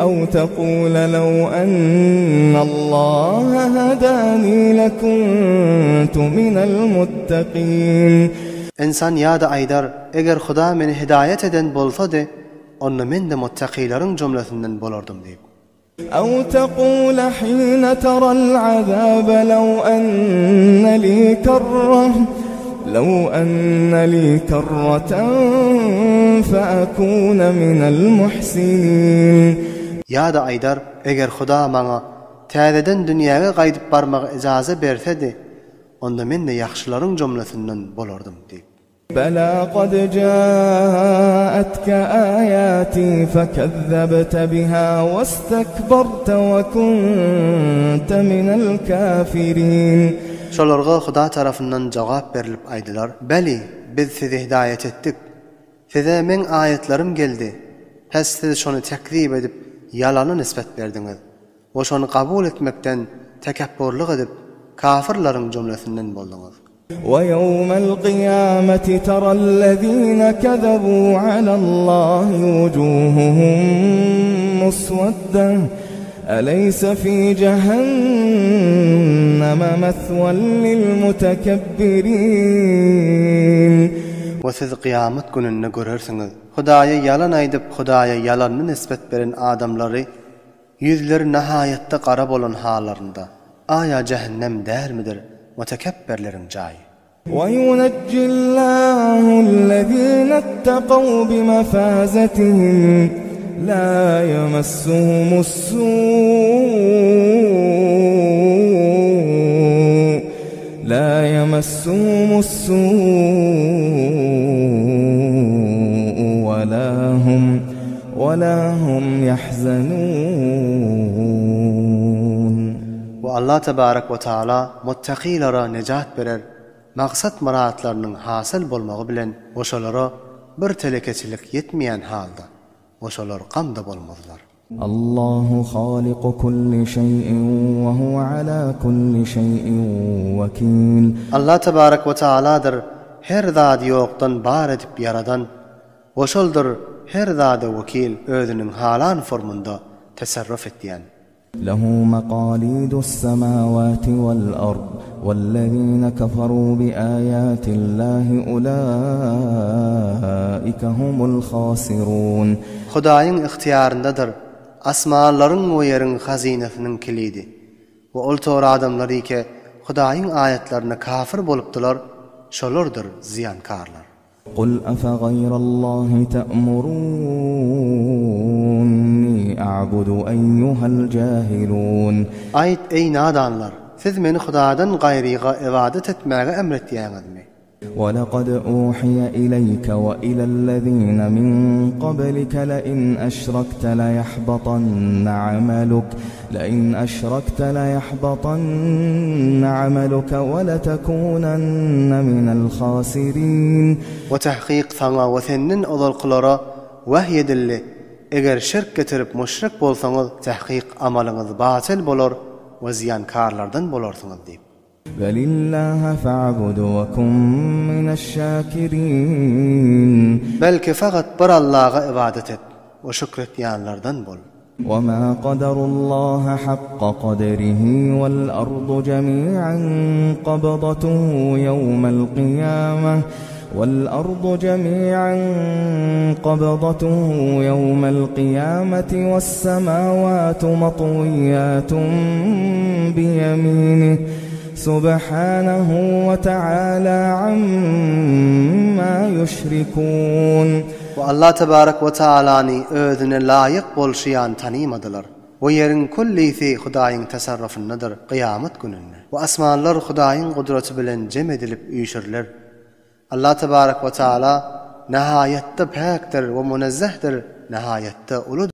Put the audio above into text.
Aw taqula law annallaha hadani lakuntu minal muttaqin. Ynsan ýa-da aýdar, Eger Huda meni hidaýat eden bolsady, onda men-de muttakylaryň jumlasyndan bolardym diýip. Aw taqula hina taral azaba law anna li karrah law anna li karratan fe akuna minal muhsinin. Ýa-da aýdar, Eger Huda maňa täzeden dünýäge gaýdyp barmagy ijaza bersedi, onda men-de ýagşylaryň jumlasyndan bolardym diýip. Bela kad jaatka aýati fekezzebte biha westekberte we kunte minel kafirin. Şolarga Huda tarapyndan jogap berlip aýdylar, Beli, biz sizi hidaýat etdik. Size meň aýatlarym geldi. Pes siz şony tekzip edip, ýalana nisbet berdiňiz. We şony kabul etmekden tekepburlyk edip, kafyrlaryň jümlesinden bolduňyz. وَيَوْمَ الْقِيَامَةِ تَرَى الَّذِينَ كَذَبُوا عَلَى اللَّهِ وُجُوهُهُم مُّسْوَدَّةٌ أَلَيْسَ فِي جَهَنَّمَ مَثْوًى لِّلْمُتَكَبِّرِينَ. We siz kyýamat gününde görersiňiz, Hudaýa ýalan aýdyp, Hudaýa ýalanyny nisbet beren adamlary Ýüzleri nahaýatda gara bolan hallarynda, Aýa jähennem dälmidir mutekepberleriň jaýy? Weýunejjillahu llezînettekaw bimefâzetihim lâ ýemessuhumus-sû lâ ýemessuhumus-sû'u we lâ hum Wala hum ýahzanun. We Allah tebarek we taala muttakylara nejat berer, maksat-myratlarynyň hasyl bolmagy bilen we şolara bir telekeçilik ýetmeýän halda we şolar gamda bolmazlar. Allahu halyku kulli şeýin we huwe ala kulli şeýin wekil. Allah tebarek we taaladyr her zady ýokdan bar edip ýaradan We şoldur her zada wekil özüniň halan formunda teserruf etýän. Lehu maqalidus semawati wal ard wellezine kafaru bi ayatillahi ulaika humul hasirun. Hudaýyň ygtyýaryndadyr asmanlaryň we ýeriň hazynasynyň kilidi. We ol tor adamlar ike Hudaýyň aýatlaryna kafir bolupdylar, şolardyr zyýankarlar. Kul efegaýrallahi te'murunni a'budu eýýuhel jahilun. Aýt, eý nadanlar! Siz meni Hudaýdan gaýryga ybadat etmäge emretýäňizmi? Welekad uhiýe ileýke we ilellezine min kablike lein eşrekte leýahbatanne ameluk Lein eşrekte leýahbatanne ameluke we letekunenne minel hasirin. We tahkyk saňa we senden ozalkylara wahy edildi, eger şirk getirip müşrik bolsaňyz, tahkyk amalyňyz batyl bolar we zyýankarlardan bolarsyňyz diýip. Belillaha fa'bud we kun mineş-şakirin. Belki fakat bir Allaha ybadat et we şükretýänlerden bol. Wema kadarullaha hakka kadrihi wal ardu jemi'an kabdatuhu ýewmel kyýameh wal ardu jemi'an kabdatuhu ýewmel kyýameti wes semawatu matwiýatun biýeminih subhanehu we teala amma ýüşrikun. We Allah tebarek we taalany özüne laýyk bolşy ýaly tanymadylar. We ýeriň küllisi Hudaýyň tasarrufyndadyr kyýamat gününde. We asmanlar Hudaýyň gudraty bilen jem edilip üýşüriler. Allah tebarek we taala nahaýatda päkdir we munezzehdir, nahaýatda uludyr.